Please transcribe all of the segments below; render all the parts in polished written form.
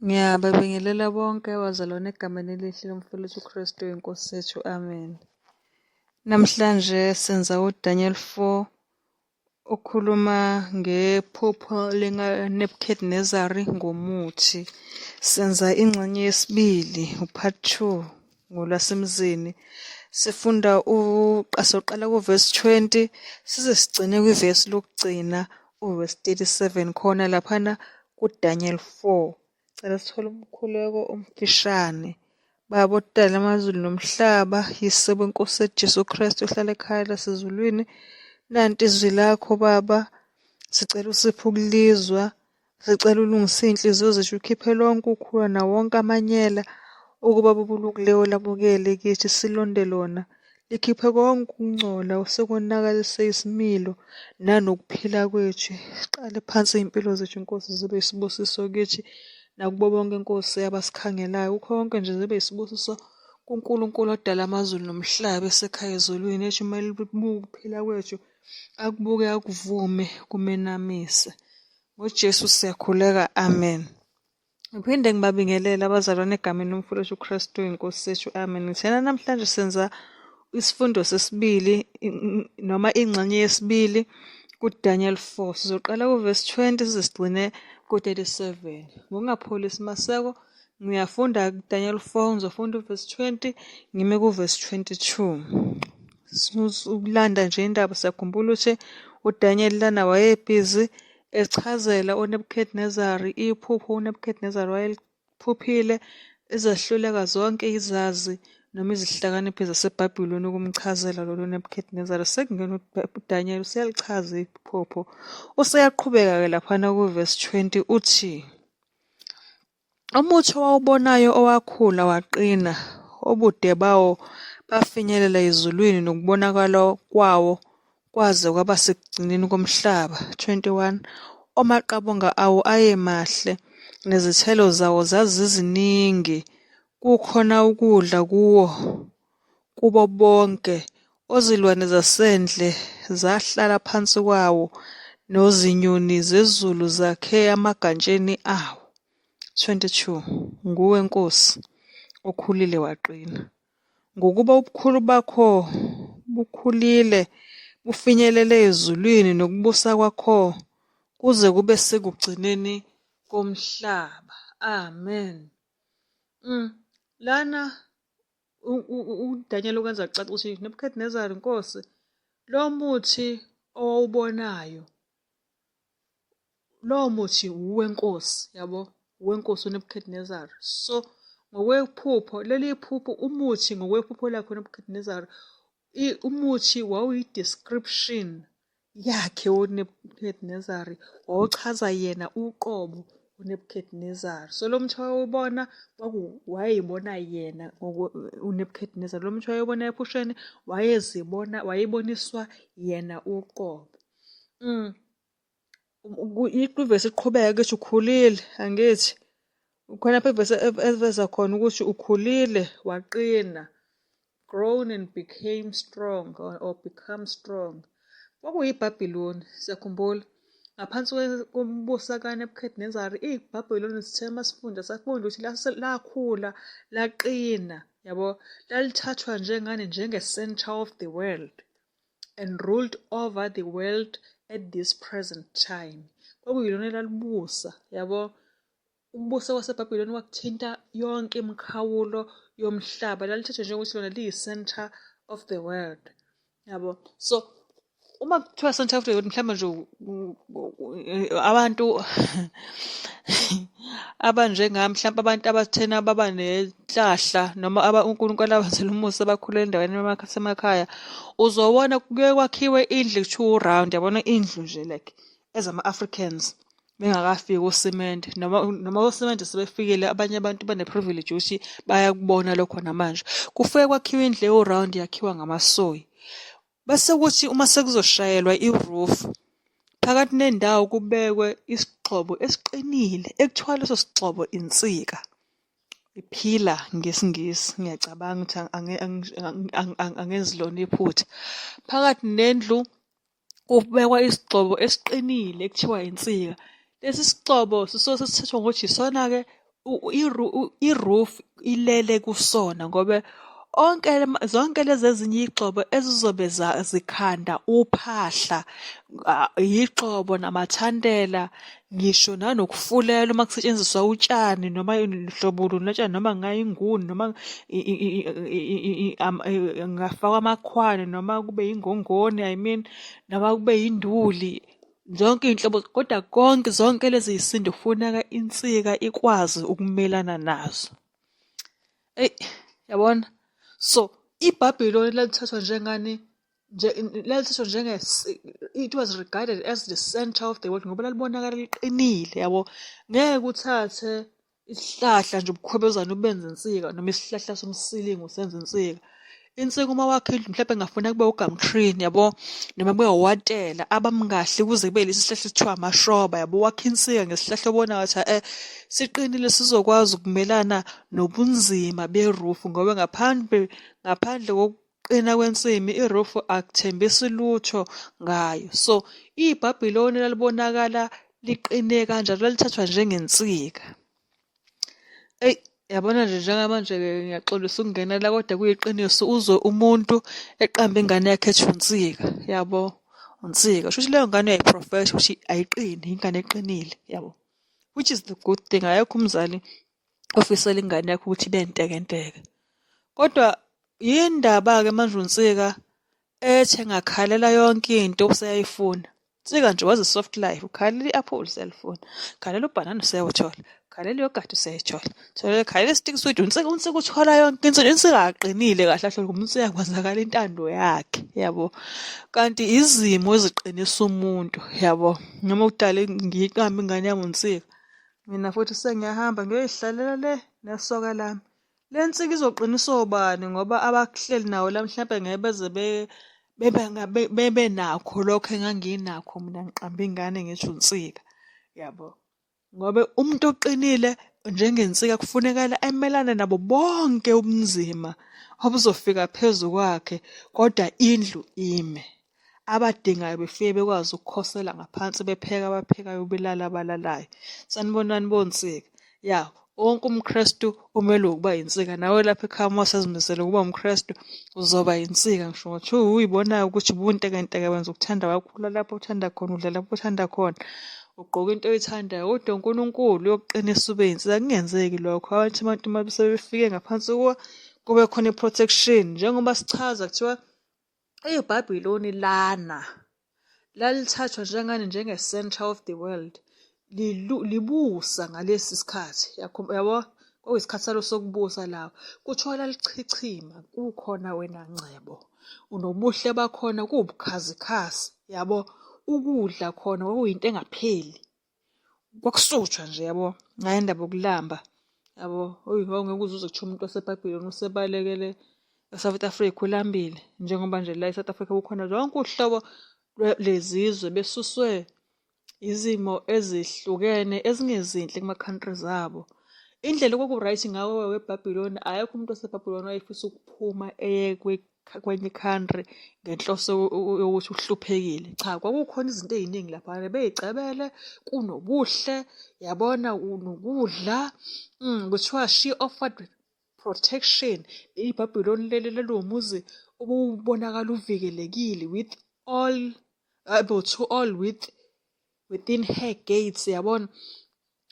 Ngiyababingelela bonke abazalwane egameni elihle lomfowethu uKristu inkosi yethu. Amen. Namhlanje senza uDaniel 4 okhuluma ngephupho likaNebuchadnezzar ngomuthi. Senza ingxenye yesibili, upart 2 ngolwasemzini. Sifunda soqala kuvesi 20 size sigcine kwivesi lokugcina uvesi 37 khona laphana kuDaniel 4. Cela sithole umkhuleko omfishane. Baba odala amazulu nomhlaba, Yise wenkosi ethu Jesu Kristu ohlala ekhaya lasezulwini. Nanti izwi lakho Baba, sicela usiphe ukulizwa, sicela ulungise iy'nhliziyo zethu, ukhiphe lonke ukhula nawo wonke amanyela ukuba bubulukileyo lamukele kithi silonde lona. Likhiphe konke ukungcola osekonakalise isimilo nanokuphila kwethu. Siqale phansi iy'mpilo zethu Nkosi zibe isibusiso kithi nakubo bonke Nkosi abasikhangelayo. Kukho konke nje zibe isibusiso kuNkulunkulu odala amazulu nomhlaba esekhaya ezulwini ethi uma elibuka ukuphila kwethu akubuke akuvume kumenamise. NgoJesu siyakhuleka, amen. Ngiphinde ngibabingelele abazalwane egameni lomfowethu uKristu inkosi yethu. Amen. Ngithena namhlanje senza isifundo sesibili noma ingxenye yesibili kuDaniel 4. Sizoqala kuvesi 20 size sigcine ku-37. Ngokungapholisi maseko ngiyafunda kuDaniel 4 ngizofunda uvesi 20 ngime kuvesi 22. Ukulanda nje indaba siyakhumbula ukuthi uDaniel lana wayebhizi Echazela uNebukhadinezari iphupho uNebukhadinezari wayeliphuphile, ezehluleka zonke izazi noma izihlakaniphi zaseBhabhiloni ukumchazela lolu Nebukhadinezari. Sekungena uDanyela useyalichaza iphupho. Useyaqhubeka-ke laphana kuvesi 20 uthi, Umuthi owawubonayo owakhula waqina, ubude bawo bafinyelela ezulwini nokubonakala kwawo kwaze kwaba sekugcineni komhlaba. 21 Omaqabunga awo ayemahle, nezithelo zawo zaziziningi, kukhona ukudla kuwo kubo bonke, ozilwane zasendle zahlala phansi kwawo, nozinyoni zezulu zakhe emagantsheni awo. 22 Nguwe, Nkosi, okhulile waqina, ngokuba ubukhulu bakho bukhulile bufinyelele ezulwini, nokubusa kwakho kuze kube sekugcineni komhlaba. Amen. Lana uDaniel ukwenza kucace ukuthi Nebuchadnezzar inkosi lo muthi owawubonayo lowo muthi uwenkosi yabo uwenkosi uNebuchadnezzar so ngokwephupho leli phupho umuthi ngokwephupho lakhe uNebuchadnezzar umuthi wawuyi-description yakhe uNebukhadinezari wawuchaza yena uqobo uNebukhadinezari. So lo muthi wayewubona wayeyibona yena uNebukhadinezari. Lo muthi wayewubona ephusheni wayezibona wayeboniswa yena uqobo. Ivesi iqhubeka ithi ukhulile angithi khona lapho ivesi eveza khona ukuthi ukhulile waqina grown and became strong or become strong. KwakuyiBhabhiloni siyakhumbula ngaphansi kombuso kaNebuchadnezzar iBhabhiloni sithe masifunda safunda ukuthi lakhula laqina yabo lalithathwa njengani njenge-center of the world and ruled over the world at this present time. Kwakuyilona elalibusa, yabo. Ukubusa kwaseBhabhiloni kwakuthinta yonke imikhawulo yomhlaba. Lalithathwa njengokuthi lona liyi-center of the world, yabo. So uma kuthiwa center of the world mhlawumbe nje abantu abanjengami mhlawumbe abantu abathena baba nenhlahla noma uNkulunkulu abenzela umusa bakhulele endaweni yasemakhaya uzobona kuke kwakhiwe indlu kuthiwa u-round yabona indlu nje like ezama-Africans bengakafiki osimende noma noma osimende sebefikile abanye abantu bane-privilege ukuthi bayakubona lokho namanje kufike kwakhiwa indlu ewu-round yakhiwa ngamasoyi Bese kuthi uma sekuzoshayelwa i-roof, phakathi nendawo kubekwe isigxobo esiqinile ekuthiwa leso sigxobo insika, i-pillar ngesiNgisi, ngiyacabanga ukuthi angenzi lona iphutha. Phakathi nendlu kubekwa isigxobo esiqinile ekuthiwa insika. Lesi sigxobo sisuke sesithathwa ngokuthi yisona-ke I-roof ilele kusona ngoba onke zonke lezi ezinye iy'gxobo ezizobe zikhanda uphahla, yigxobo namathandela, ngisho nanokufulela uma kusetshenziswa utshani noma hlobo luni lotshani noma kungayinguni noma kungafakwa amakhwane noma kube yingongoni I mean, noma kube yinduli. Zonke iy'nhlobo kodwa konke zonke lezi y'sindo kufuneka insika ikwazi ukumelana nazo. Eyi yabona, so iBhabhiloni lalithathwa njengani? Lalithathwa njenge it was regarded as the centre of the world ngoba lalibonakala liqinile yabo. Ngeke uthathe isihlahla nje ubukhwebezane ubenze insika noma isihlahla somsilingi usenze insika. Insika uma wakha indlu mhlawumbe kungafuneka kube u-gumtree yabo noma kube owatela abamkahle kuze kube lesi sihlahla esithiwa amashoba yabo. Wakhe insika ngesihlahla obona ngathi siqinile sizokwazi ukumelana nobunzima be-roof ngoba ngaphandle ngaphandle kokuqina kwensimi i-roof akuthembisi lutho ngayo. So iBhabhiloni lalibonakala liqine kanjalo lalithathwa njengensika. Eyi yabona nje njengamanje-ke ngiyaxolisa ukungena la kodwa kuyiqiniso uzwe umuntu eqamba ingane yakhe ethi uNsika yabo, uNsika. Shuthi leyo ngane uyayiprofetha ukuthi ayiqini, ingane eqinile yabo. Which is the good thing, akekho umzali ofisela ingane yakhe ukuthi ibe ntekenteke. Kodwa yini ndaba-ke manje uNsika ethi engakhalela yonke into useyayifuna? Nsika nje wazi soft life, ukhalela i-apple useyalifuna, ukhalela ubhanana useyawuthola, ukhalela i-yogurt useyayithola, thola khalela i-stick sweet uNsika uNsika uthola yonke into. Insika aqinile kahle kahle ngoba uNsika kwenzakala intando yakhe yabo. Kanti izimo eziqinisa umuntu yabo, noma kudala ngiyiqambe ingane yami uNsika. Mina futhi sengiyahamba ngiyoyihlalela le nesoka lami. Le nsika izoqinisa obani ngoba abahleli nawo la mhlampe ngeke beze bebe nakho lokho enganginakho mina ngiqamba ingane ngithi uNsika, yabo. Ngoba umuntu oqinile njengensika kufunekala emelane nabo bonke ubunzima obuzofika phezu kwakhe kodwa indlu ime. Abadingayo befike bekwazi ukukhosela ngaphansi bepheka abaphekayo belala abalalayo. Sanibonani boNsika. Ya, wonke umKristu umelwe ukuba yinsika. Nawe lapha ekhaya uma usazimisele ukuba umKristu uzoba yinsika ngisho ngathiwa uyibonayo ukuthi ubuntekenteke wenza ukuthanda kwakho ulala lapho uthanda khona udla lapho uthanda khona ugqoka into oyithandayo kodwa uNkulunkulu uyokuqinisa ube yinsika. Kungenzeki lokho abathi abantu uma sebefike ngaphansi kuwe kube khona i-protection njengoba sichaza kuthiwa IBhabhiloni lana lalithathwa njengani njenge-centre of the world libusa ngalesi sikhathi yabo kwakuyisikhathi salo sokubusa lawo kuthiwa lalichichima kukhona wena ngcebo unobuhle bakhona kuwubukhazikhazi yabo ukudla khona kwakuyinto engapheli kwakusuthwa nje yabo ngayo indaba yokulamba yabo oyi wawungeke uze uze kuthiwa umuntu waseBhabhiloni usebalekele e-South Africa ulambile njengoba nje la e-South Africa kukhona lonke uhlobo lezizwe besuswe izimo ezihlukene ezingezinhle kuma-countries abo. Indlela okwaku-right ngawo weBhabhiloni akekho umuntu waseBhabhiloni owayefisa ukuphuma eye kwenye i-country ngenhloso yokuthi uhluphekile. Cha, kwakukhona izinto ey'ningi laphayana bey'cebele, kunobuhle, yabona unokudla. Kuthiwa she offered protection. IBhabhiloni leli laliwumuzi obuwubonakala uvikelekile with all, to all with within her gates, yabona.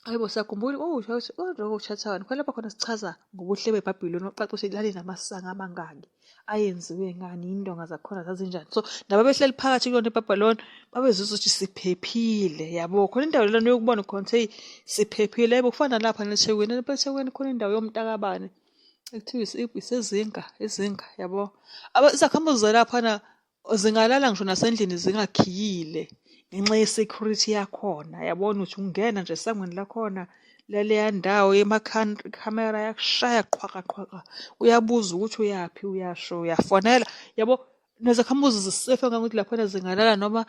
Hayibo siyakhumbula oh oh chapter 1 khona lapha khona sichaza ngobuhle beBhabhiloni ocaca ukuthi lalinamasango amangaki ayenziwe ngani indonga zakhona zazinjani so nabo behleli phakathi kuyona iBhabhiloni babezizwa ukuthi siphephile yabo khona indawo lena yokubona khona ukuthi hey siphephile yebo kufana nalapha neThekwini lapha eThekwini khona indawo yomntakabani ekuthiwa isezinga izinga yabo izakhamuzi zalaphana Zingalala ngisho nasendlini zingakhiyile ngenxa ye-security yakhona. Yabona uthi ungena nje esangweni lakhona laleya ndawo yemakhamera yakushaya qhwaka qhwaka. Uyabuza ukuthi uyaphi uyasho uyafonela yabo. Nezakhamuzi zi-safe kangangokuthi laphana zingalala noma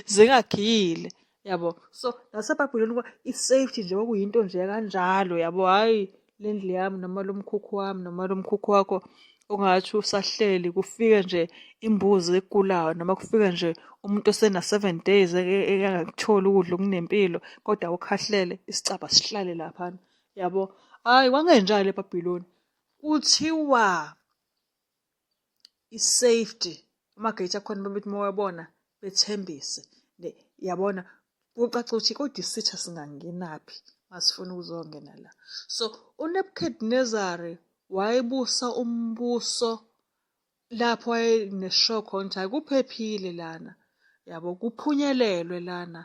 zingakhiyile yabo. So naseBhabhiloni i-safety nje kwakuyinto nje kanjalo yabo, hhayi le ndlu yami noma lo mkhukhu wami noma lo mkhukhu wakho. Ongathi usahleli kufike nje imbuzi egulayo noma kufike nje umuntu osena-7 days engakutholi ukudla okunempilo kodwa ukhahlele isicabha sihlale laphana yabo. Hhayi kwangenjalo eBhabhiloni. Kuthiwa i-safety ama-gate akhona babethi uma uwabona bethembise yabona kucaca ukuthi kodwa isitha singangenaphi masifuna ukuzongena la. So uNebuchadnezzar wayebusa umbuso lapho wayenesure khona ukuthi hhayi kuphephile lana yabo kuphunyelelwe lana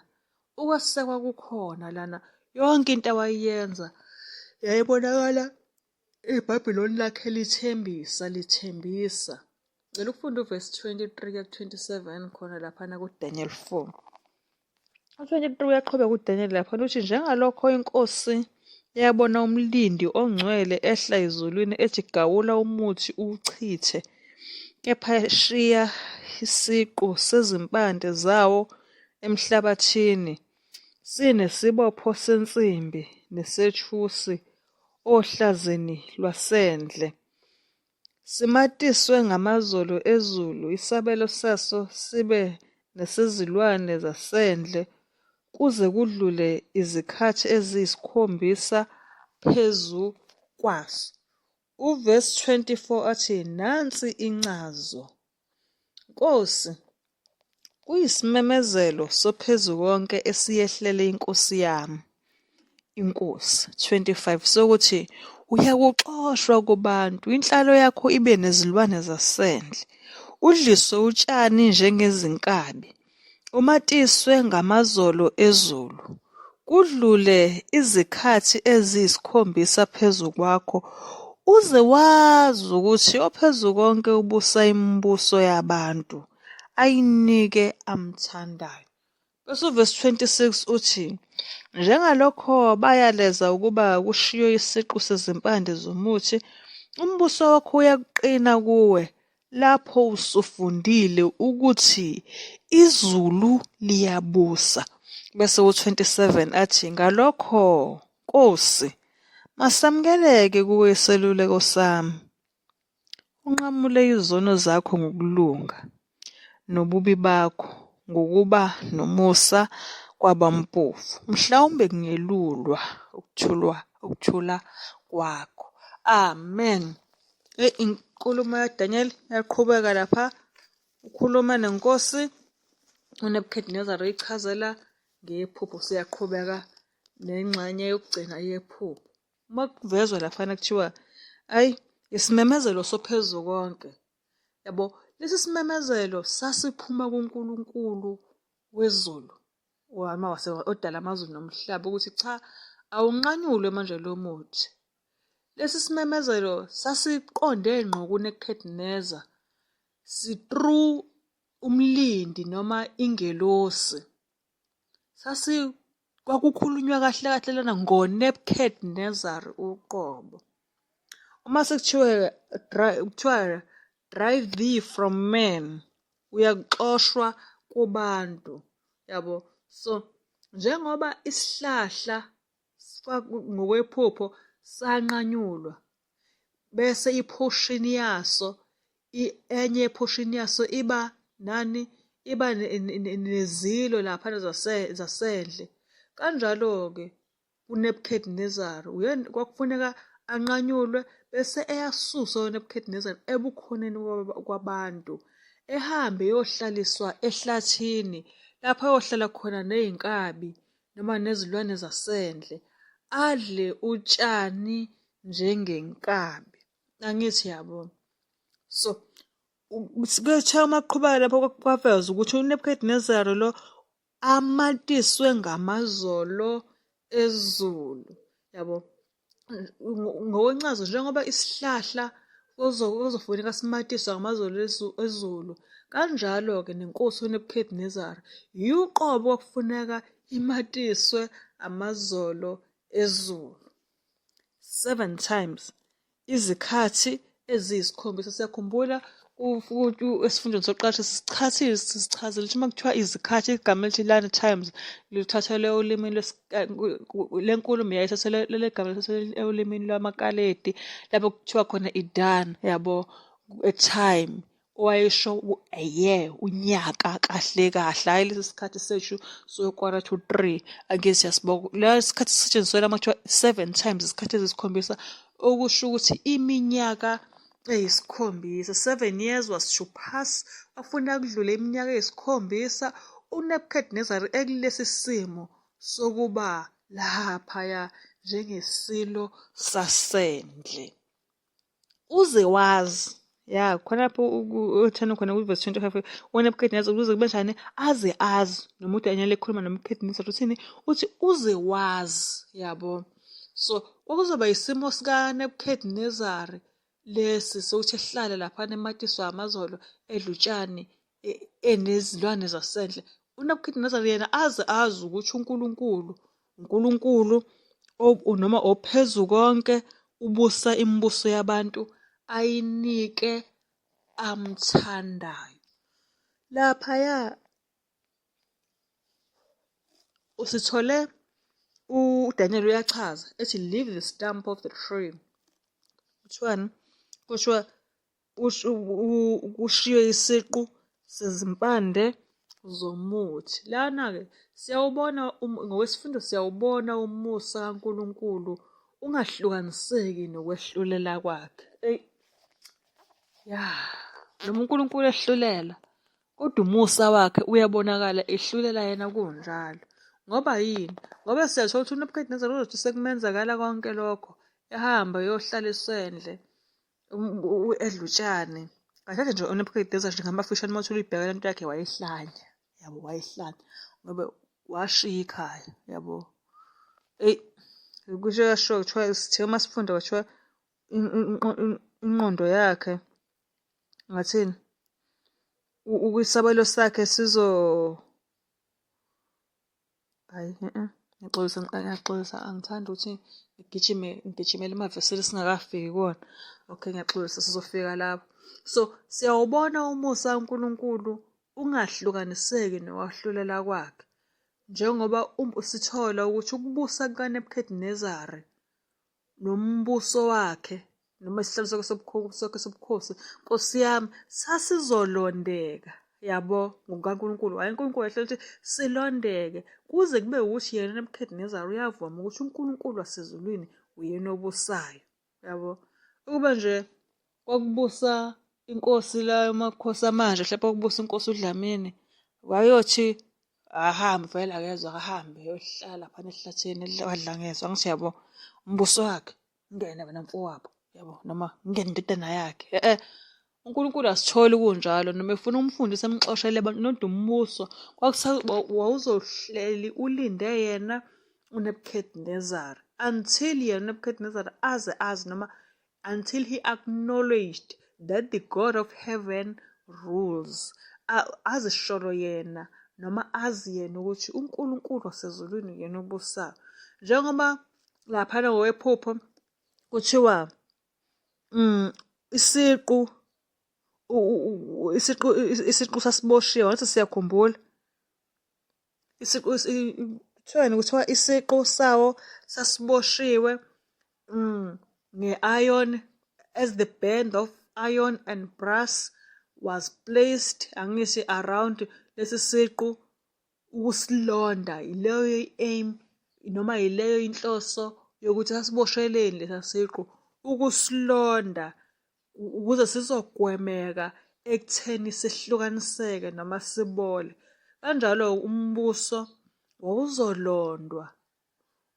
ukwesekwa kukhona lana yonke into awayenza yayibonakala iBhabhiloni lakhe lithembisa lithembisa. Ngicela ukufunda uvesi 23 kuya ku-27 khona laphana kuDaniel 4. U-23 uyaqhubeka uDaniel laphana uthi njengalokho inkosi yabona umlindi ongcwele ehla ezulwini ethi gawula umuthi uwuchithe kepha shiya isiqu sezimpande zawo emhlabathini sinesibopho sensimbi nesethusi ohlazeni lwasendle. Simatiswe ngamazolo ezulu, isabelo saso sibe nesezilwane zasendle kuze kudlule izikhathi eziyisikhombisa phezu kwaso. Uvesi 24 athi nansi incazo. Nkosi, kuyisimemezelo soPhezukonke esiyehlele inkosi yami, inkosi, 25 sokuthi uyakuxoshwa kubantu, inhlalo yakho ibe nezilwane zasendle, udliswe utshani njengezinkabi, umatiswe ngamazolo ezulu, kudlule izikhathi eziyisikhombisa phezu kwakho, uze wazi ukuthi oPhezukonke ubusa imibuso yabantu, ayinike amthandayo. Bese uvesi 26 uthi, Njengalokho bayaleza ukuba kushiywe isiqu sezimpande zomuthi, umbuso wakho uyakuqina kuwe, lapho usufundile ukuthi izulu liyabusa. Bese u-27 athi, Ngalokho, Nkosi, masamukeleke kuwe iseluleko sami, unqamule izono zakho ngokulunga, nobubi bakho ngokuba nomusa kwabampofu, mhlawumbe kungelulwa ukuthulwa ukuthula kwakho. Amen. Eyi inkulumo kaDaniel yaqhubeka lapha ukhuluma nenkosi uNebuchadnezzar uyichazela ngephupho siyaqhubeka nengxenye yokugcina yephupho. Uma kuvezwa laphana kuthiwa ayi isimemezelo sophezukonke yabo lesi simemezelo sasiphuma kuNkulunkulu wezulu odala amazulu nomhlaba ukuthi cha awunqanyulwe manje lo muthi. Lesi simemezelo sasiqonde ngqo kuNebuchadnezzar si-through umlindi noma ingelosi. Sasi kwakukhulunywa kahle kahle lana ngoNebuchadnezzar uqobo. Uma sekuthiwa kuthiwa drive thee from men, uyakuxoshwa kubantu yabo. So njengoba isihlahla ngokwephupho sanqanyulwa bese iphoshini yaso enye ephoshini yaso iba nani iba nezilo laphana zasendle. Kanjalo-ke uNebuchadnezzar uyena kwakufuneka anqanyulwe bese eyasuswa uNebuchadnezzar ebukhoneni kwabantu ehambe eyohlaliswa ehlathini lapho ayohlala khona ney'nkabi noma nezilwane zasendle adle utshani njengenkabi. Angithi yabo. So kuthiwa uma kuqhubeka lapho kwaveza ukuthi uNebuchadnezzar lo amatiswe ngamazolo ezulu yabo. Ngokwencazo njengoba isihlahla kuzofuneka simatiswe ngamazolo ezulu kanjalo-ke nenkosi uNebuchadnezzar yiyo uqobo kwakufuneka imatiswe amazolo ezulu. 7 times izikhathi eziyisikhombisa. Siyakhumbula esifundweni sokuqala sichathile sichazile ukuthi uma kuthiwa izikhathi igama elithi lana times lithathelwe olimini le nkulumo yayithathelwe leli gama lithathelwe olimini lwamaKaledi lapho kuthiwa khona idan yabo. a time owayesho a year, unyaka kahle kahle, hhayi lesi sikhathi sethu so-quarter to three, angithi siyasibonga. La sikhathi sisetshenziswe la kuthiwa seven times, isikhathi ezisikhombisa, okusho ukuthi iminyaka eyisikhombisa, 7 years was to pass. Kwafuna kudlule iminyaka eyisikhombisa uNebuchadnezzar ekulesi simo sokuba laphaya njengesilo sasendle. Uze wazi ya khona lapho uthanda khona ku-verse 25, uNebuchadnezzar ukuze kube njani, aze azi noma uDaniel ekhuluma noNebuchadnezzar uthini, uthi uze wazi, yabo. So kwakuzoba isimo sikaNebuchadnezzar lesi sokuthi ehlale laphana ematiswa amazolo, edla utshani, enezilwane zasendle. UNebuchadnezzar yena aze azi ukuthi uNkulunkulu, uNkulunkulu noma ophezu konke ubusa imibuso yabantu ayinike amthandayo. Laphaya usithole uDaniel uyachaza ethi leave the stump of the tree. Kuthiwani? Kushiwa kushiywe isiqu sezimpande zomuthi. Lana-ke siyawubona ngokwesifundo siyawubona umusa kaNkulunkulu ungahlukaniseki nokwehlulela kwakhe. Eyi, ya, noma uNkulunkulu ehlulela kodwa umusa wakhe uyabonakala ehlulela yena kunjalo. Ngoba yini? Ngoba siyathola ukuthi uNebuchadnezzar uzothi sekumenzakala konke lokho, ehambe eyohlala esendle edla utshani. Kahle kahle nje uNebuchadnezzar nje ngamafishane uma uthole uyibheka lento yakhe wayehlanya, yabo, wayehlanya ngoba washiya ikhaya, yabo. Eyi, kusho kasho kuthiwa sithe uma sifunda kwathiwa ingqondo yakhe ngathini, isabelo sakhe sizo Hhayi ngiyaxolisa, ngiyaxolisa angithandi ukuthi ngigijime ngigijimele emavesini singakafiki kuwona. Okay, ngiyaxolisa sizofika lapho. So siyawubona umusa kaNkulunkulu ungahlukaniseki nokwahlulela kwakhe. Njengoba sithola ukuthi ukubusa kukaNebukhadinezari nombuso wakhe noma isihlalo sakhe sakhe sobukhosi, Nkosi yami, sasizolondeka, yabo, ngokukaNkulunkulu. Hhayi uNkulunkulu wayehlele ukuthi silondeke kuze kube ukuthi yena uNebukhadinezari uyavuma ukuthi uNkulunkulu wasezulwini uyena obusayo, yabo. Ukuba nje kwakubusa inkosi la amakhosi amanje mhlawumbe kwakubusa inkosi uDlamini, wayothi ahambe vele akezwa akahambe eyohlala laphana ehlathini kwadlangezwa, angithi yabo, umbuso wakhe ungene wena mfowabo, yabo, noma ingene indodana yakhe. E-e, uNkulunkulu asitholi kunjalo noma efuna umfundisi emxoshele abantu nodwa umbuso wawuzohleli ulinde yena uNebuchadnezzar until yena uNebuchadnezzar aze azi noma until he acknowledged that the God of heaven rules. Azisholo yena noma azi yena ukuthi uNkulunkulu wasezulwini uyena obusayo. Njengoba laphana ngokwephupho kuthiwa isiqu isiqu isiqu sasiboshiwe ngathi siyakhumbula. Isiqu kuthiwani kuthiwa isiqu sawo sasiboshiwe nge-iron as the band of iron and brass was placed, angithi around lesi siqu ukusilonda. Yileyo i-aim noma yileyo inhloso yokuthi sasibosheleni lesa siqu, ukusilonda ukuze sizogwemeka ekutheni sihlukaniseke noma sibole. Kanjalo umbuso wawuzolondwa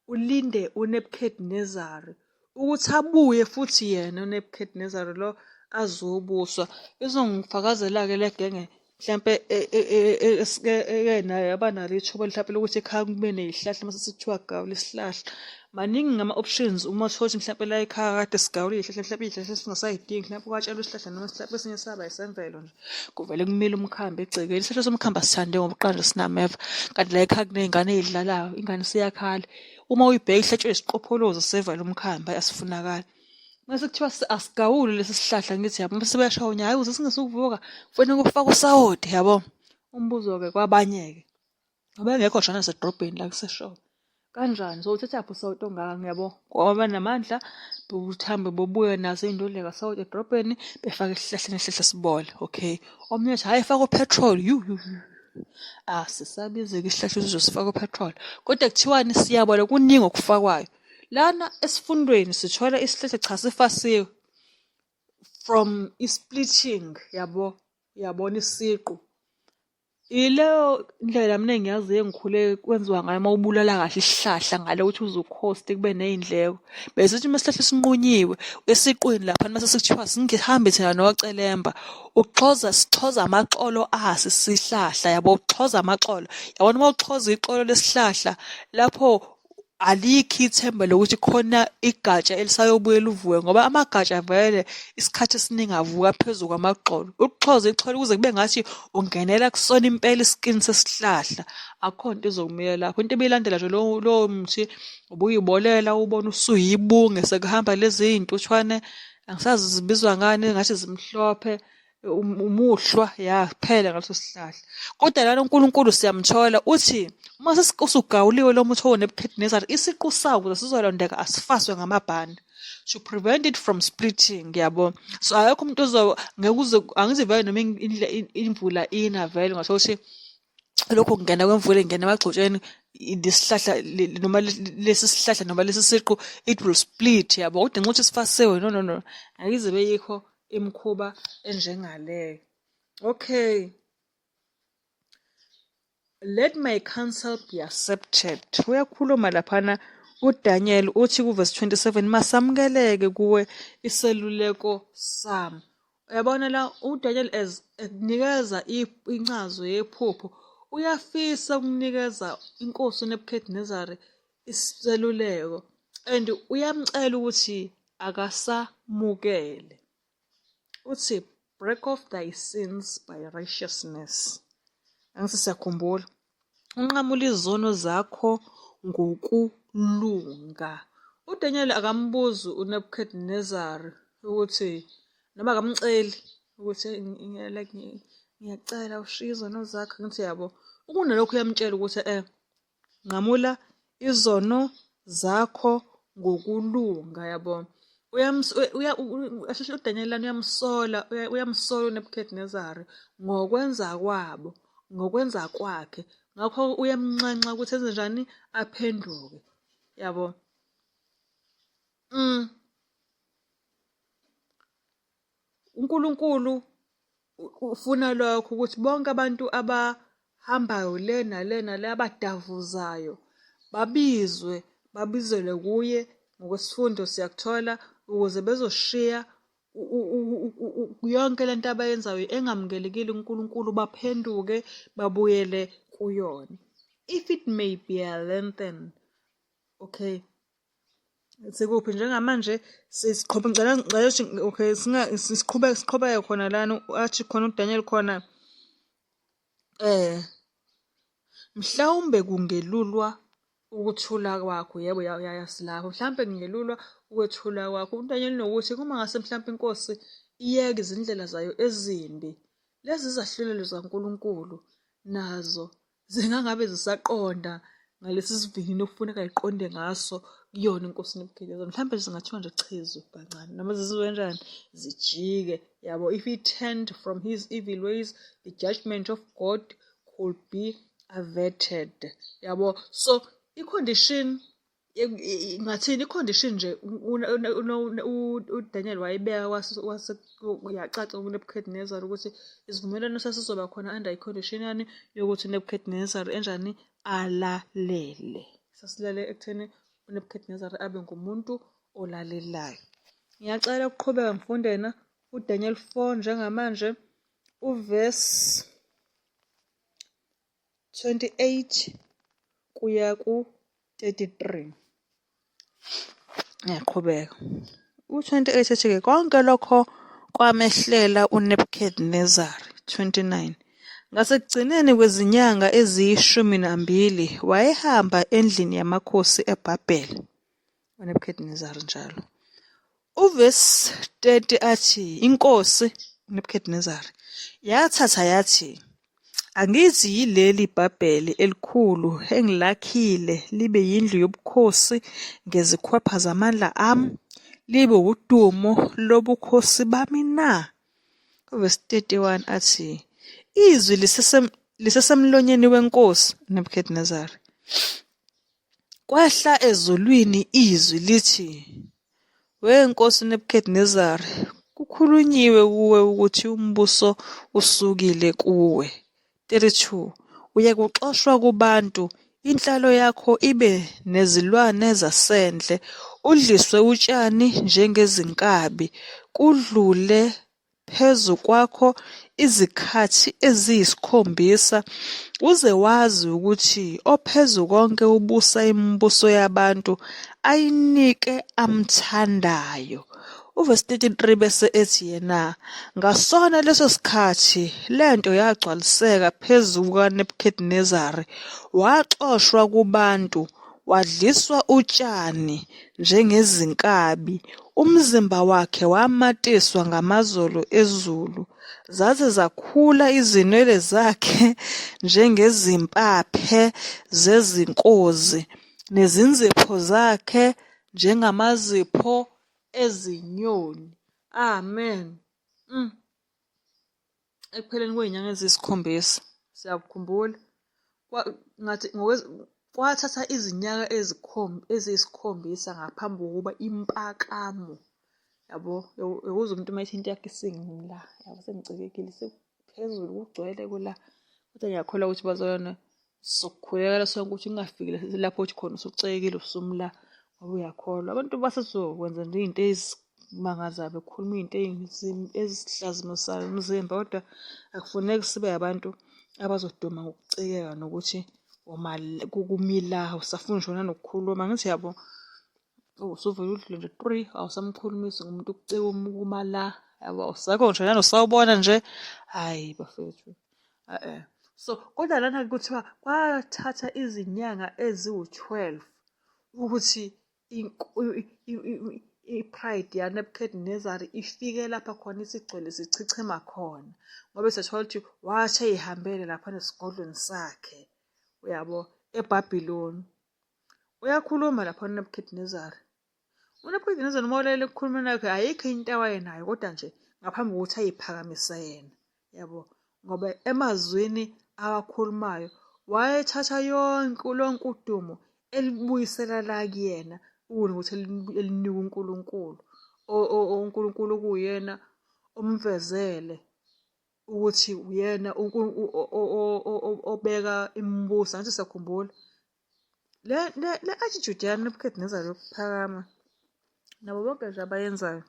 ulinde uNebuchadnezzar ukuthi abuye futhi yena uNebuchadnezzar lo azobuswa. Izongifakazela-ke le genge mhlampe eke nayo yaba nalo ithuba mhlampe lokuthi ekhaya kube ney'hlahla mase sekuthiwa gawula isihlahla. Maningi ama-options uma uthole ukuthi mhlampe la ekhaya kade sigawula iy'hlahla mhlampe iy'hlahla esingasay'dingi mhlampe kwatshalwa isihlahla noma mhlampe esinye saba esemvelo nje. Kuvele kumile umkhambi egcekeni. Isihlahla somkhambi asithande ngoba uqala nje sinameva. Kanti la ekhaya kuney'ngane ey'dlalayo, ingane isiyakhala. Uma uyibheka ihlatshwe isiqopholozi sevala umkhambi, hhayi asifunakali. Mase kuthiwa asigawule lesi sihlahla ngithi yabo mase beyashaya unya, hhayi ukuze singesukuvuka kufanele kufakwe usawoti yabo. Umbuzo-ke kwabanye-ke, ngoba engekho nje nasedrobheni la kuseShowe. Kanjani? Sowuthathaphi usawoti ongaka ngiyabo? Ngoba banamandla buthambe bobuye nazo iy'ndodla kasawoti edrobheni befake esihlahleni isihlahla sibole. Okay. Omunye athi hhayi faka u-petrol yu yu yu. Asisabizi-ke isihlahla ukuthi uzosifaka u-petrol. Kodwa kuthiwani siyabola kuningi okufakwayo. Lana esifundweni sithola isihlahla cha sifasiwe from i-splitting yabo, uyabona isiqu. Ileyo ndlela mina engiyaziyo engikhule kwenziwa ngayo uma ubulala kahle isihlahla ngale ukuthi uze ukhoste kube ney'ndleko. Besithi uma isihlahla sinqunyiwe esiqwini laphana mase sekuthiwa singihambe thina nocelemba, uxhoza sixhoza amaxolo aso isihlahla yabo, uxhoza amaxolo. Yabona uma uxhoza ixolo lesihlahla lapho alikho ithemba lokuthi khona igatsha elisayobuye livuke ngoba amagatsha vele isikhathi esiningi avuka phezu kwamagxolo. Ukuxhoza ixholo kuze kube ngathi ungenela kusona impela isikini sesihlahla, akukho nto ezokumila lapho. Into ebilandela nje lowo lowo mthi ubuyibolela ubone usuyibunge sekuhamba lezi iy'ntuthwane angisazi zibizwa ngani engathi zimhlophe. Um, umuhlwa ya kuphela ngaleso sihlahla kodwa lana uNkulunkulu siyamthola uthi uma usugawuliwe lo muthi owoNebuchadnezzar isiqu sawo ukuze sizolondeka asifaswe ngamabhande to prevent it from splitting yabo so akekho umuntu ozo ngeke uze angithi vele noma imvula ina vele ngathola ukuthi lokho kungena kwemvula ingena emagxotsheni lesihlahla noma lesi sihlahla noma lesi siqu it will split yabo kodwa nxa ukuthi sifasiwe no no no ayize beyikho imikhuba enjengaleyo okay let my counsel be accepted uyakhuluma laphana uDaniel uthi kuvesi 27 masamukeleke kuwe iseluleko sami Uyabona la uDaniel as ekunikeza incazo yephupho uyafisa ukunikeza inkosi uNebuchadnezzar iseluleko and uyamcela ukuthi akasamukele. Uthi break off thy sins by righteousness. Angithi siyakhumbula. Unqamula izono zakho ngokulunga. UDaniel akambuzi uNebuchadnezzar ukuthi noma akamceli ukuthi like ngiyacela ushiye izono zakho ngithi yabo. Ukunalokho uyamtshela ukuthi eh nqamula izono zakho ngokulunga yabo. UDaniel lana uyamsola uyamsola uNebuchadnezzar ngokwenza kwabo ngokwenza kwakhe ngakho uyamnxenxa ukuthi enze njani aphenduke yabo. UNkulunkulu ufuna lokho ukuthi bonke abantu abahambayo le nale nale abadavuzayo babizwe babizelwe kuye ngokwesifundo siyakuthola ukuze bezoshiya yonke lento abayenzayo engamukelekile uNkulunkulu baphenduke babuyele kuyona. If it may be a lengthen, okay. Sikuphi njengamanje siqhubeka ngicela ngicela ukuthi okay singa siqhubeke siqhubeke khona lana athi khona uDaniel khona eh mhlawumbe kungelulwa ukuthula kwakho yebo yasilapho mhlawumbe kungelulwa ukwethula kwakho uDaniel nokuthi uma ngase mhlawumbe inkosi iyeke izindlela zayo ezimbi lezi zahlulelo zikaNkulunkulu nazo zingangabe zisaqonda ngalesi sivinini okufuneka iqonde ngaso kuyona inkosi Nebuchadnezzar mhlawumbe zingathiwa nje chizu kancane noma zizwe kanjani zijike yabo if he turned from his evil ways the judgment of God could be averted yabo so i-condition ngathini i-condition nje uDaniel wayibeka wase yacaca kuNebuchadnezzar ukuthi isivumelwano sasizoba khona under i-condition yani yokuthi uNebuchadnezzar enjani alalele. Sasilele ekutheni uNebuchadnezzar abe ngumuntu olalelayo. Ngiyacela ukuqhubeka ngifunde na uDaniel 4 njengamanje uvesi 28 kuya ku-33. Ngiyaqhubeka. U-28 ethi-ke konke lokho kwamehlela uNebuchadnezzar. 29 Ngasekugcineni kwezinyanga eziyishumi nambili wayehamba endlini yamakhosi eBhabhele. UNebuchadnezzar njalo. Uvesi 30 athi inkosi uNebuchadnezzar yathatha yathi Angithi yileli Bhabheli elikhulu engilakhile libe yindlu yobukhosi ngezikhwepha zamandla ami, libe wudumo lobukhosi bami na? Uvesi 31 athi, Izwi lisesemlonyeni wenkosi uNebukadinesari. Kwehla ezulwini izwi lithi, We nkosi Nebukhadinezari, kukhulunyiwe kuwe ukuthi umbuso usukile kuwe. 32 Uyakuxoshwa kubantu, inhlalo yakho ibe nezilwane zasendle, udliswe utshani njengezinkabi, kudlule phezu kwakho izikhathi eziyisikhombisa, uze wazi ukuthi oPhezukonke ubusa imibuso yabantu, ayinike amthandayo. Uvesi 33 bese ethi yena, Ngasona leso sikhathi le nto yagcwaliseka phezu kukaNebukadinesari, waxoshwa kubantu, wadliswa utshani njengezinkabi, umzimba wakhe wamatiswa ngamazolo ezulu, zaze zakhula izinwele zakhe njengezimpaphe zezinkozi, nezinzipho zakhe njengamazipho ezinyoni. Amen. Mm. Ekupheleni kwey'nyanga eziyisikhombisa, siyakukhumbula, ngathi kwathatha izinyanga eziyisikhombisa ngaphambi kokuba impakamo, yabo, uyokuzwa umuntu uma ethi into yakhe isingila, yabo, sengicikekile, sekuphezulu kugcwele kula. Kodwa ngiyakholwa ukuthi bazalwane sokukhulekela sonke ukuthi kungafiki lapho uthi khona usucekile usumla ngoba uyakholwa. Abantu basezokwenza nje iy'nto ezimangazayo bekhuluma iy'nto ezihlazimusayo umzimba kodwa akufuneki sibe abantu abazoduma ngokucikeka nokuthi kumila awusafuni ngisho nanokukhuluma. Angithi yabo usuvele udlule nje three awusamkhulumisi ngomuntu ukucika uma la yabo awusekho ngisho nanosawubona nje hhayi bafethu. E-e. So kodwa lana kuthiwa kwathatha izinyanga eziwu-12 ukuthi i-pride yaNebuchadnezzar ifike lapha khona isigcwele sichichima khona ngoba siyathola ukuthi wathi eyihambele lapha nesigodlweni sakhe uyabo eBhabhiloni. Uyakhuluma lapha uNebuchadnezzar. UNebuchadnezzar noma ulalele ekukhulumeni kwakhe ayikho into awayenayo kodwa nje ngaphambi kokuthi ayiphakamise yena yabo ngoba emazwini awakhulumayo wayethatha yonke lonke udumo elibuyisela la kuyena kunokuthi elinika uNkulunkulu uNkulunkulu okuwuyena omvezele ukuthi uyena obeka imibuso angithi siyakhumbula Le le le attitude yaNebuchadnezzar yokuphakama nabo bonke nje abayenzayo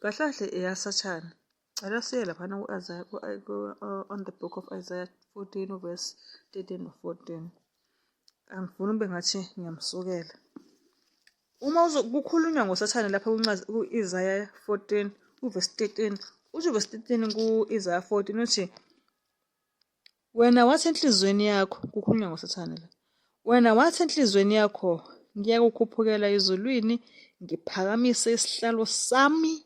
kahle kahle eyaSathane. Cela siye laphana ku-Isaiah on the book of Isaiah 14 verse 13 no 14. Angifuni ube ngathi ngiyamsukela. Uma kukhulunywa ngoSathane lapha ku-Isaiah 14 uverse 13 uthi uverse 13 ku-Isaiah 14 uthi Wena wathi enhliziyweni yakho, kukhulunywa ngoSathane la. Wena wathi enhliziyweni yakho, ngiyakukhuphukela ezulwini, ngiphakamise isihlalo sami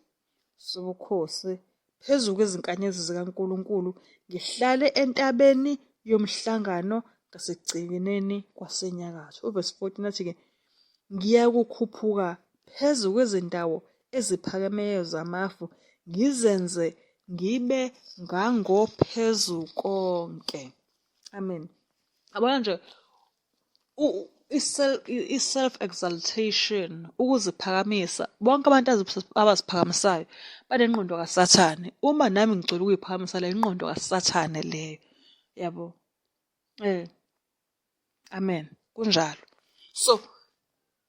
sobukhosi phezu kwezinkanyezi zikaNkulunkulu, ngihlale entabeni yomhlangano ngasekugcineni kwasenyakatho. Uvesi 14 athi-ke, ngiyakukhuphuka phezu kwezindawo eziphakemeyo zamafu, ngizenze ngibe ngangophezukonke. Amen. Yabona nje i-self exaltation, ukuziphakamisa, bonke abantu abaziphakamisayo banengqondo kaSathane. Uma nami ngicela ukuyiphakamisa leyo ingqondo kaSathane leyo. Yabo? Eh. Amen. Kunjalo. So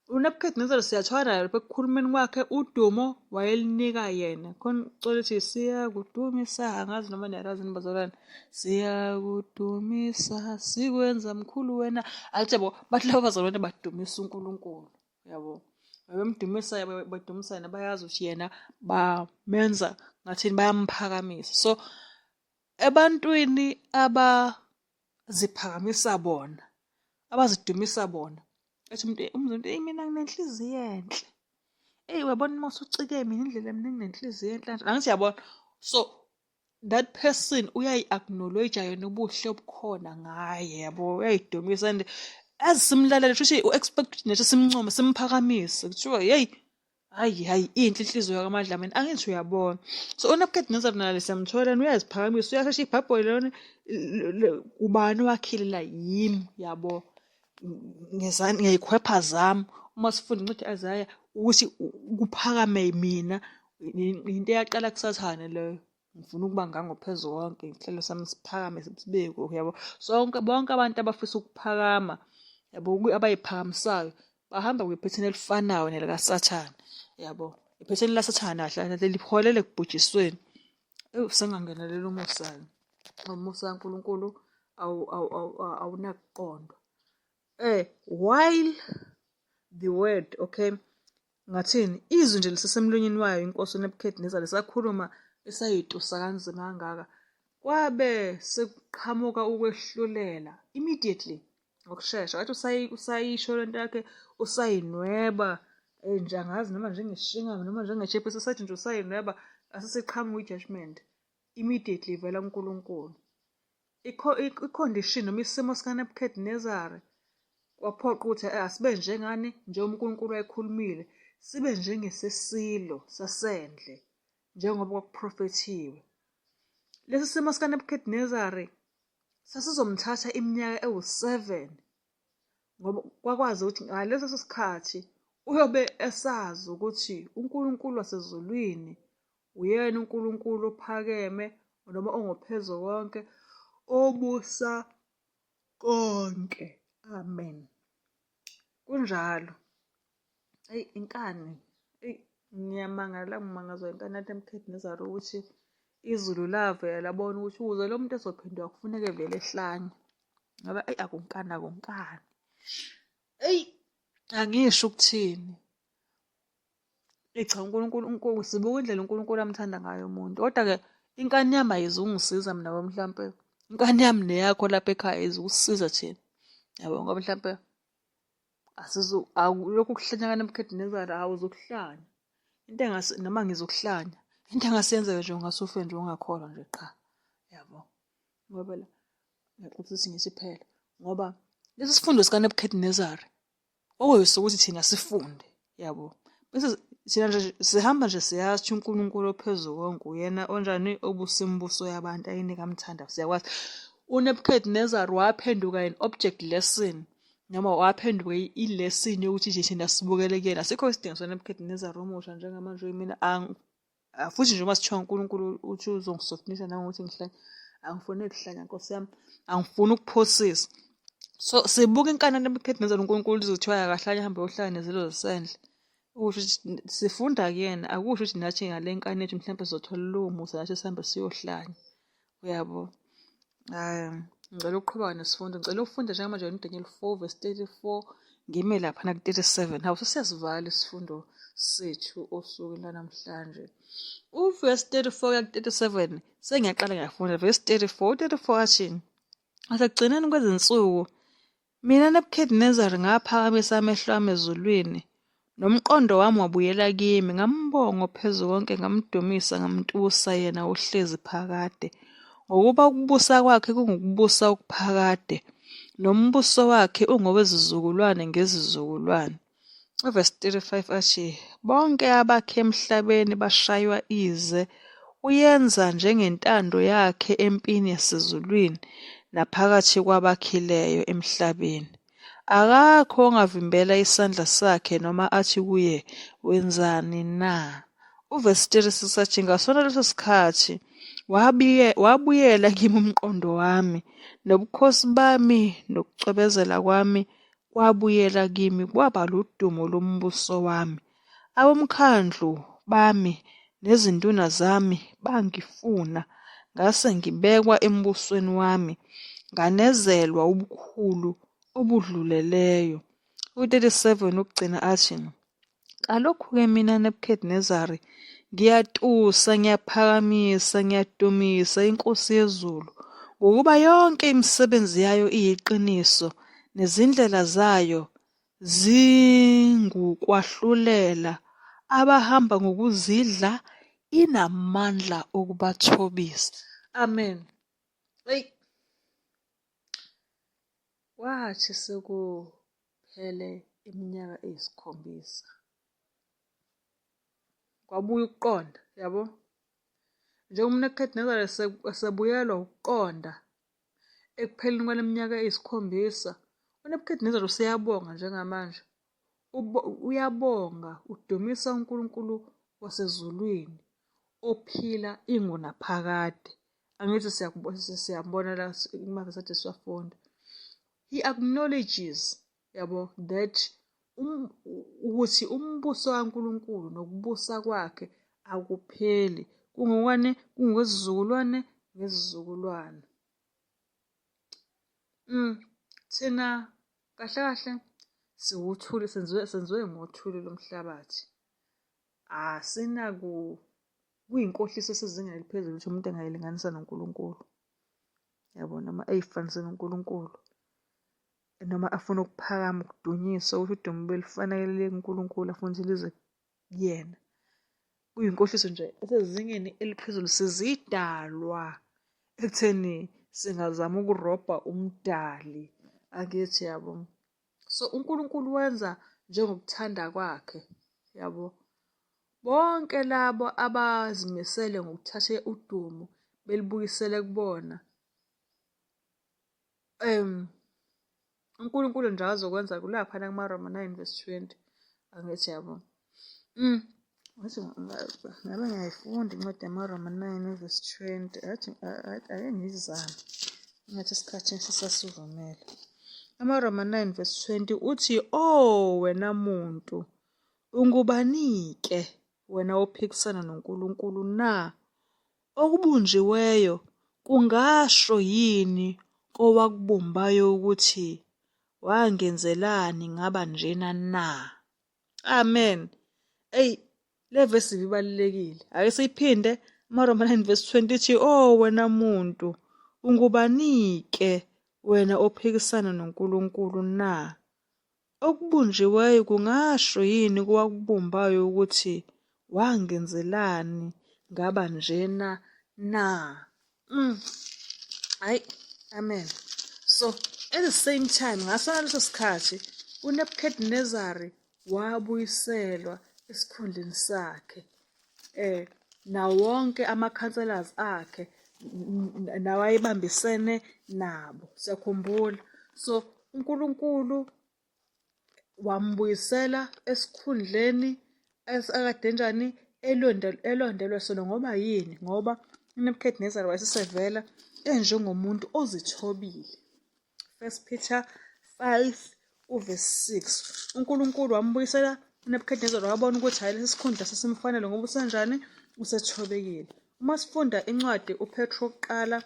uNebuchadnezzar siyathola naye lapha ekukhulumeni kwakhe udumo wayelinika yena. Khona ucela ukuthi siyakudumisa, angazi noma niyalazi yini bazalwane. Siyakudumisa, sikwenza mkhulu wena. Athi yabo bathi laba bazalwane badumisa uNkulunkulu. Yabo. Bemdumisa badumisa yena bayazi ukuthi yena bamenza ngathini bayamphakamisa. So ebantwini aba ziphakamisa bona abazidumisa bona ethi umuntu umuntu eyi mina nginenhliziyo enhle eyi uyabona uma usucike mina indlela mina nginenhliziyo enhle angithi yabona so That person uyayi-acknowledge yena ubuhle obukhona ngaye yabo, uyayidumisa and as simlalele shuthi u-expect ukuthi nathi simncome simphakamise kuthiwa yeyi hayi hayi inhle inhliziyo kaMadlamini angithi uyabona. So uNebuchadnezzar nale siyamthola yena uyaziphakamisa uyashesha ibhabholi lona ubani owakhile la yimi yabo ngey'khwepha zami uma sifunda incwadi ka-Isaya ukuthi kuphakame mina into eyaqala kuSathane leyo. Ngifuna ukuba ngangophezukonke isihlalo sami siphakame sibe yabo. Sonke bonke abantu abafisa ukuphakama yabo abay'phakamisayo bahamba kwiphethini elifanayo nelikaSathane yabo. Iphethini likaSathane kahle kahle liholela ekubhujisweni. Ewu sengangenelela umusa-ke. Umusa kaNkulunkulu awunakuqondwa. While the word okay ngathini izwi nje lisesemlonyeni wayo inkosi uNebuchadnezzar lisakhuluma esayitusa kanzima kangaka kwabe sekuqhamuka ukwehlulela immediately ngokushesha wathi usayisho lento yakhe usayinweba nje angazi noma njengeshingamu noma njengeshephisi usathi nje usayinweba asesiqhamuka i-judgment immediately ivela kuNkulunkulu. I-condition noma isimo sikaNebuchadnezzar kwaphoqa ukuthi asibe njengani njengoba uNkulunkulu wayekhulumile, sibe njengesesilo sasendle njengoba kwakuprofethiwe. Lesi simo sikaNebuchadnezzar sasizomthatha iminyaka ewu-7 ngoba kwakwazi ukuthi ngaleso sikhathi uyobe esazi ukuthi uNkulunkulu wasezulwini Uyena uNkulunkulu ophakeme noma ongophezukonke obusa konke. Amen. Kunjalo. Eyi inkani, eyi ngiyamangala ngimangazwa inkani yaNebuchadnezzar ukuthi izulu lavela labona ukuthi ukuze lo muntu ezophenduka kufuneke vele ehlanye. Ngoba eyi akunkani akunkani. Eyi angisho ukuthini. Eyi cha uNkulunkulu uNkulunkulu sibuka indlela uNkulunkulu amthanda ngayo umuntu. Kodwa-ke inkani yami ayizungisiza mina ngoba mhlampe inkani yami neyakho lapha ekhaya ayizukusisiza thina. Yabo ngoba mhlampe asizu lokhu kuhlanya kaNebuchadnezzar awuzukuhlanya. Into engase noma ngizokuhlanya. Into engase yenzeke nje ungase ufe nje ungakholwa nje qha. Yabo. Ngoba phela ngiyaxolisa ukuthi ngithi phela ngoba lesi sifundo sikaNebuchadnezzar Okuyisukuthi thina sifunde yabo. Bese thina nje sihamba nje siyazi ukuthi uNkulunkulu ophezukonke uyena onjani obusa imibuso yabantu ayinika amthanda siyakwazi. UNebuchadnezzar waphenduka an object lesson noma waphenduka i-lesson yokuthi nje thina sibukele kuyena. Asikho isidingo soNebuchadnezzar omusha njengamanje mina Ah, futhi nje uma sithiwa uNkulunkulu uthi uzongisoftnisa nangokuthi ngihlanye, angifuni ukuhlanya Nkosi yami, angifuni ukuphosisa. So sibuka inkani kaNebuchadnezzar uNkulunkulu izothiwa akahlanye ahambe ayohlala nezilo zasendle. Ukusho ukuthi sifunda kuyena, akusho ukuthi nathi ngale nkani yethu mhlawumbe sizothola lowo musa nathi sihambe siyohlanya. Uyabo? Um, ngicela ukuqhubeka nesifundo. Ngicela ukufunda njengamanje uDaniel 4 verse 34 ngime lapha naku-37. Hawu sesiyasivala isifundo sethu osukwini lwanamhlanje. Uvesi 34 kuya ku-37 sengiyaqala ngiyafunda. Verse 34, u-34 athi, Ngasekugcineni kwezinsuku Mina Nebukhadinezari ngaphakamisa amehlo ami ezulwini, nomqondo wami wabuyela kimi, ngambonga oPhezukonke, ngamdumisa, ngamtusa yena ohlezi phakade. Ngokuba ukubusa kwakhe kungukubusa okuphakade, nombuso wakhe ungowezizukulwane ngezizukulwane. Uvesi 35 athi, Bonke abakhe emhlabeni bashaywa ize, uyenza njengentando yakhe empini yasezulwini naphakathi kwabakhileyo emhlabeni. Akakho ongavimbela isandla sakhe noma athi kuye, Wenzani na? Uvesi 36 athi, Ngasona leso sikhathi wabuyela kimi umqondo wami, nobukhosi bami nokucwebezela kwami kwabuyela kimi kwaba ludumo lombuso wami. Abomkhandlu bami nezinduna zami bangifuna, ngase ngibekwa embusweni wami, nganezelwa ubukhulu obudluleleyo. U-37 ukugcina athi, Kalokhu-ke mina Nebukhadinezari ngiyatusa, ngiyaphakamisa, ngiyadumisa iNkosi yezulu, ngokuba yonke imisebenzi yayo iyiqiniso, nezindlela zayo zingukwahlulela abahamba ngokuzidla inamandla okubathobisa. Amen. Eyi. Kwathi sekuphele iminyaka eyisikhombisa kwabuya ukuqonda, yabo. Njengoba uNebukhadinezari esebuyelwa ukuqonda ekupheleni kwale minyaka eyisikhombisa, uNebukhadinezari useyabonga njengamanje. Uyabonga, udumisa uNkulunkulu wasezulwini ophila ingunaphakade. Angithi siyabona la kumavesi ade siwafunda. He acknowledges, yabo, that ukuthi umbuso kaNkulunkulu nokubusa kwakhe akupheli, kungokwani? Kungokwezizukulwane ngezizukulwane. Thina kahle kahle siwuthuli, senziwe ngothuli lomhlabathi. Asinaku kuyinkohliso esezingeni eliphezulu ukuthi umuntu engayilinganisa noNkulunkulu. Yabo, noma eyifanise noNkulunkulu. Noma afuna ukuphakama, ukudunyiswa, ukuthi udumo belufanele kuNkulunkulu, afune ukuthi lize kuyena. Kuyinkohliso nje esezingeni eliphezulu, sizidalwa ekutheni singazama ukurobha uMdali. Angithi yabo. So uNkulunkulu wenza njengokuthanda kwakhe, yabo. Bonke labo abazimisele ngokuthatha udumo belibuyisele kubona, uNkulunkulu nje azokwenza kulaphana kumaRoma 9 verse 20. Angithi yabo. Ngathi ngabe ngiyayifunda incwadi yamaRoma 9 verse 20. Athi ake ngiyizame. Ngathi isikhathi sisasivumela. AmaRoma 9 verse 20 uthi, "Oh wena muntu, ungubani-ke wena ophikisana noNkulunkulu na? Okubunjiweyo kungasho yini kowakubumbayo ukuthi, Wangenzelani ngaba njena na? Amen. Eyi, le vesi ibalulekile. Ake siyiphinde, amaRoma 9 verse 20 ithi, Oh wena muntu, ungubani-ke wena ophikisana noNkulunkulu na? Okubunjiweyo kungasho yini kowakubumbayo ukuthi, Wangenzelani ngaba njena na? Hayi, amen. So at the same time, ngaso leso sikhathi uNebuchadnezzar wabuyiselwa esikhundleni sakhe. Nawo wonke ama-councillors akhe nawayebambisene nabo, siyakhumbula. So uNkulunkulu wambuyisela esikhundleni akade enjani elondelwe sona ngoba yini? Ngoba uNebuchadnezzar wayesevela enjengomuntu ozithobile. First Peter 5 uverse 6. UNkulunkulu wambuyisela uNebuchadnezzar, wabona ukuthi hhayi, lesi sikhundla sesimfanele ngoba usenjani? Usethobekile. Uma sifunda incwadi uPetru wokuqala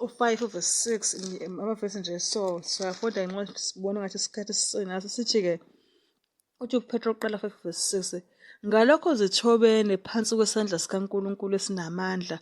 u-5 verse 6, amavesi nje, so siyafunda incwadi sibona ngathi isikhathi sinaso, sithi-ke uthi uPetru wokuqala 5 verse 6, ngalokho zithobeni phansi kwesandla sikaNkulunkulu esinamandla,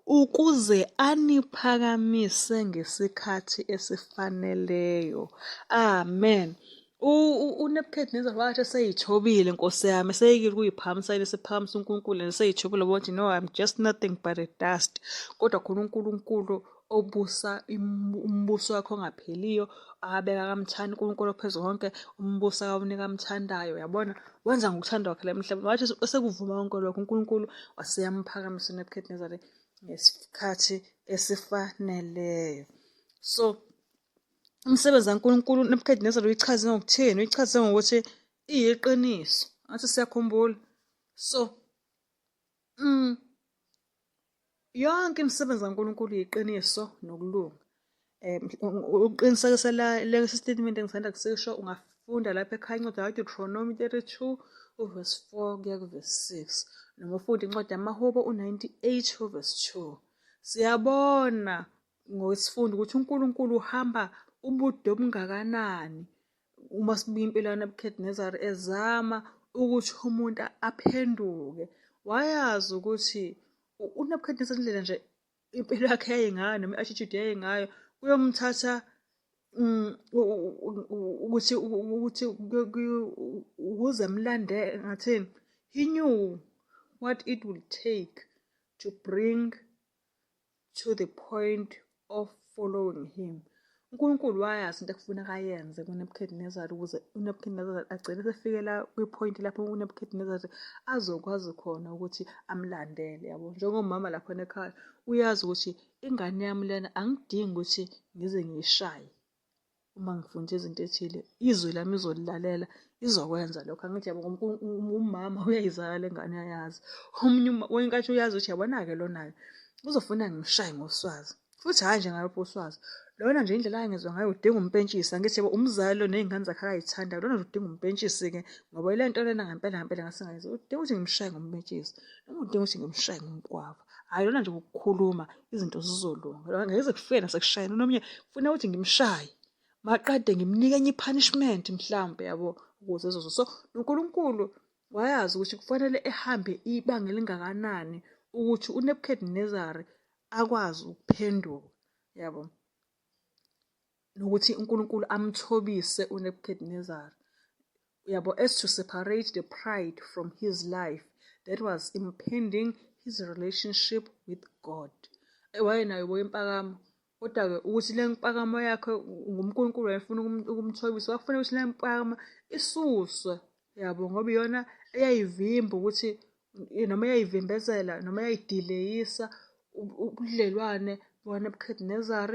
ukuze aniphakamise ngesikhathi esifaneleyo. Amen. UNebuchadnezzar wathi eseyithobile, Nkosi yami, eseyekile ukuyiphakamisa yena, esephakamisa uNkulunkulu, and eseyithobile wathi, no, I'm just nothing but a dust. Kodwa khona uNkulunkulu obusa umbuso wakhe ongapheliyo, akabeka kamthanda, uNkulunkulu ophezu konke, umbuso akawunika amthandayo, yabona, wenza ngokuthanda kwakhe la emhlabeni. Wathi esekuvuma konke lokho, uNkulunkulu waseyamuphakamisa uNebuchadnezzar ngesikhathi esifaneleyo. So umsebenzi kaNkulunkulu uNebuchadnezzar uyichaze ngokuthini? Uyichaze ngokuthi iyiqiniso. Ngathi siyakhumbula. So yonke imisebenzi kaNkulunkulu iyiqiniso nokulunga. Ukuqinisekisa lesi statement engisanda kusisho, ungafunda lapha ekhaya incwadi kaDeuteronomy 32 uverse 4 kuya kuverse 6, noma ufunde incwadi yamaHubo u-98 uverse 2. Siyabona ngosifundo ukuthi uNkulunkulu uhamba ubude obungakanani uma sibuka impilo kaNebuchadnezzar ezama ukuthi umuntu aphenduke. Wayazi ukuthi uNebuchadnezzar indlela nje impilo yakhe yayingayo noma i-attitude yayingayo kuyomthatha ukuthi ukuze emlande, ngathini, he knew. what it will take to bring to the point of following him. UNkulunkulu wayazi into ekufuneka ayenze kuNebuchadnezzar ukuze uNebuchadnezzar agcine esefikela kwiphoyinti lapho uNebuchadnezzar azokwazi khona ukuthi amlandele yabo. Njengomama lapha ekhaya uyazi ukuthi ingane yami lena angidingi ukuthi ngize ngiyishaye uma ngifunda izinto ethile izwi lami izolilalela izokwenza lokho angithi yabo umama uyayizala le ngane uyayazi omunye wenkathi uyazi ukuthi yabona-ke lona-ke uzofuna ngishaye ngoswazi futhi hhayi nje ngalokho uswazi lona nje indlela angizwa ngayo udinga umpentshisi angithi yabo umzali lo ney'ngane zakhe akayithandayo lona nje udinga umpentshisi-ke ngoba ile nto lena ngempela ngempela ngasingayenzi udinga ukuthi ngimshaye ngompentshisi noma udinga ukuthi ngimshaye ngomkwava hhayi lona nje ngokukhuluma izinto zizolunga ngeke kufike nasekushayeni omunye kufuna ukuthi ngimshaye maqede ngimnike enye i-punishment mhlawumbe yabo ukuze ezozo so noNkulunkulu wayazi ukuthi kufanele ehambe ibanga elingakanani ukuthi uNebuchadnezzar akwazi ukuphenduka yabo nokuthi uNkulunkulu amthobise uNebuchadnezzar uyabo as to separate the pride from his life that was impending his relationship with God. Wayenayo bo impakamo kodwa-ke ukuthi le mpakamo yakhe nguMkulunkulu wayefuna ukumthobisa kwakufanele ukuthi le mpakamo isuswe yabo ngoba iyona eyayivimba ukuthi noma eyayivimbezela noma eyayidileyisa ubudlelwane bukaNebuchadnezzar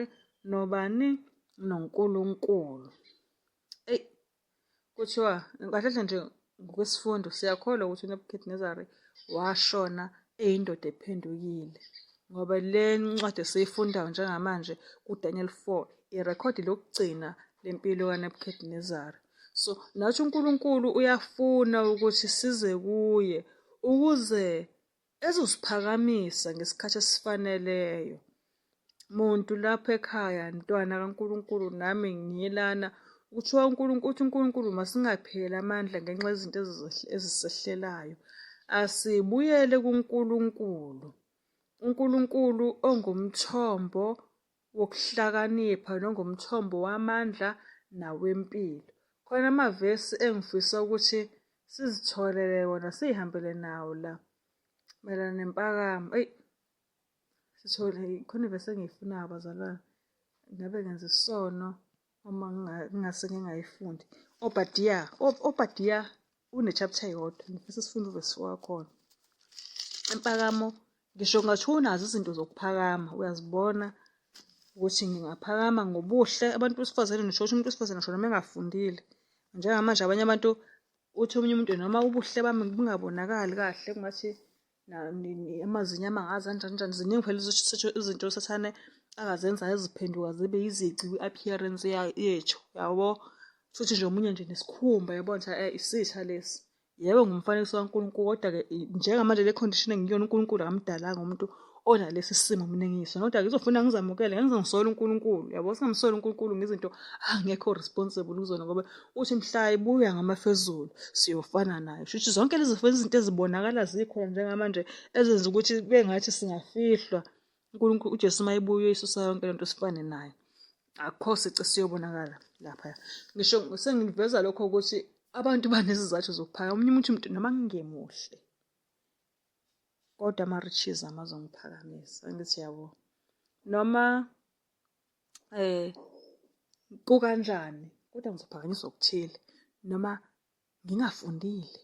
nobani noNkulunkulu. Eyi kuthiwa kahle kahle nje ngokwesifundo siyakholwa ukuthi uNebuchadnezzar washona eyindoda ephendukile ngoba le ncwadi esiyifundayo njengamanje kuDaniel 4 irekhodi lokugcina lempilo kaNebuchadnezzar. So nathi uNkulunkulu uyafuna ukuthi size kuye ukuze ezosiphakamisa ngesikhathi esifaneleyo. Muntu lapha ekhaya mntwana kaNkulunkulu nami ngilana kuthiwa uNkulunkulu uthi uNkulunkulu masingapheli amandla ngenxa yezinto ezisehlelayo. Asibuyele kuNkulunkulu. UNkulunkulu ongumthombo wokuhlakanipha nongumthombo wamandla nawempilo. Khona amavesi engifisa ukuthi sizitholele wona siy'hambele nawo la mayelana nempakamo. Eyi sithole khona ivesi engiyifunayo bazalwane, ngabe ngenza isono uma ngingase ngingayifundi. Obadiya, Obadiya une-chapter eyodwa ngifisa sifunde uvesi wakhona. Impakamo ngisho kungathiwa unazo izinto zokuphakama uyazibona ukuthi ngingaphakama ngobuhle abantu besifazane ngisho ukuthi umuntu wesifazane ngisho noma engafundile njengamanje abanye abantu uthi omunye umuntu noma ubuhle bami bungabonakali kahle kungathi amazinyo amangazi kanjani njani ziningi phela izinto usathane akazenzayo eziphenduka zibe izici kwi-appearance yethu yabo futhi nje omunye nje nesikhumba yabona ukuthi eh, isitha lesi yebo ngumfanekiso kaNkulunkulu kodwa-ke njengamanje le condition engikuyona uNkulunkulu akamdalanga umuntu onalesi simo mina engiyiso kodwa ngizofuna ngizamukele ngeke ngisole uNkulunkulu yabo singamsoli uNkulunkulu ngezinto angekho responsible kuzona ngoba uthi mhla ibuya ngamafezulu siyofana naye shuthi zonke lezi izinto ezibonakala zikhona njengamanje ezenza ukuthi kube ngathi singafihlwa uNkulunkulu uJesu uma ebuya uyisusa yonke lento sifane naye akukho sici siyobonakala lapha ngisho sengiveza lokho ukuthi abantu banezizathu zokuphaka omunye umuntu noma ngingemuhle kodwa ama-riches ami azongiphakamisa angithi yabo noma eh kukanjani kodwa ngizophakanyiswa okuthile noma ngingafundile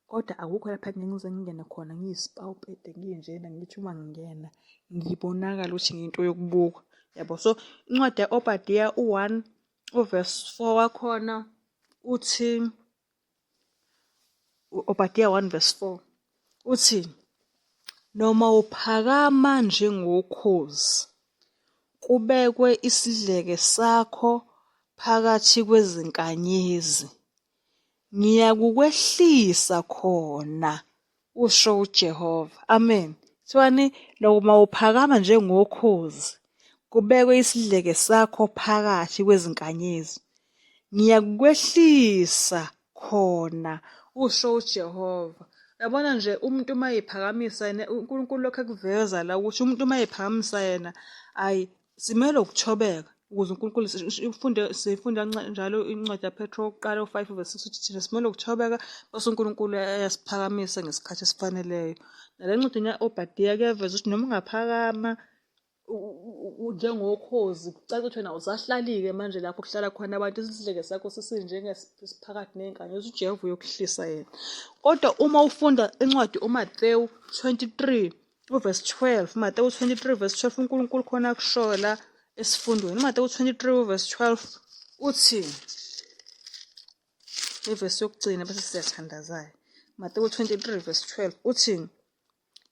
kodwa akukho lapha ngize ngingene khona ngiyisipawupede nginjena ngithi uma ngingena ngibonakala ukuthi ngiyinto yokubukwa yabo so incwadi ya-Obadiya u-1 uverse 4 wakhona uthi Obadiya 1 verse 4 uthi noma uphakama njengokhozi kubekwe isidleke sakho phakathi kwezinkanyezi ngiyakukwehlisa khona usho uJehova amen kuthiwani noma uphakama njengokhozi kubekwe isidleke sakho phakathi kwezinkanyezi Ngiyakukwehlisa khona, usho uJehova. Uyabona nje umuntu uma eyiphakamisa yena uNkulunkulu lokho ekuveza la ukuthi umuntu uma eyiphakamisa yena ayi simele ukuthobeka. Ukuze uNkulunkulu ufunde sifunda njalo incwadi yaPetro wokuqala u-5 verse 6 ukuthi thina simele ukuthobeka bese uNkulunkulu ayasiphakamisa ngesikhathi esifaneleyo. Nale ncwadi ya-Obadiya kuyaveza ukuthi noma ungaphakama njengokhozi kucaca ukuthi wena awusahlali-ke manje lapho kuhlala khona abantu isidleke sakho sesinjengesiphakathi ney'nkanyezi uJehova uyokuhlisa yena. Kodwa uma ufunda incwadi uMathewu 23 uvesi 12, uMathewu 23 verse 12 uNkulunkulu khona akushoyo la esifundweni. UMathewu 23 uvesi 12 uthi ivesi yokugcina bese siyathandazayo. Matewu 23 verse 12 uthi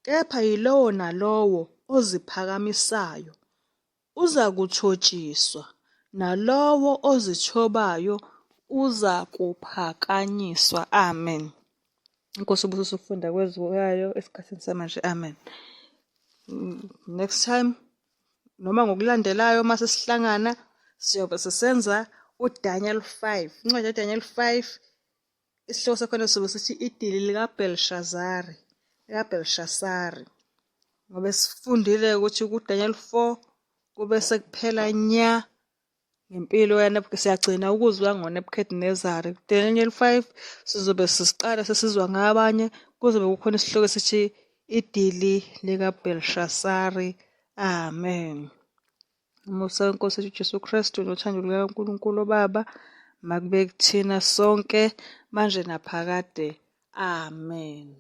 kepha yilowo nalowo oziphakamisayo uzakuthotshiswa, nalowo ozithobayo uzakuphakanyiswa. Amen. Inkosi ubusise ukufunda kwezwi kwayo esikhathini samanje. Amen. Next time noma ngokulandelayo uma sesihlangana siyobe sisenza uDaniel 5. Incwadi kaDaniel 5 isihloko sakhona sizobe sithi idili likaBelshazari, likaBelshasari. Ngoba sifundile ukuthi kuDaniel 4 kube sekuphela nya ngempilo siyagcina ukuzwa ngoNebuchadnezzar. Daniel 5 sizobe sisiqala sesizwa ngabanye kuzobe kukhona isihloko esithi idili likaBelshasari. Amen. Umusa weNkosi yethu uJesu Kristu nothando lukaNkulunkulu uBaba makube kuthina sonke manje naphakade. Amen.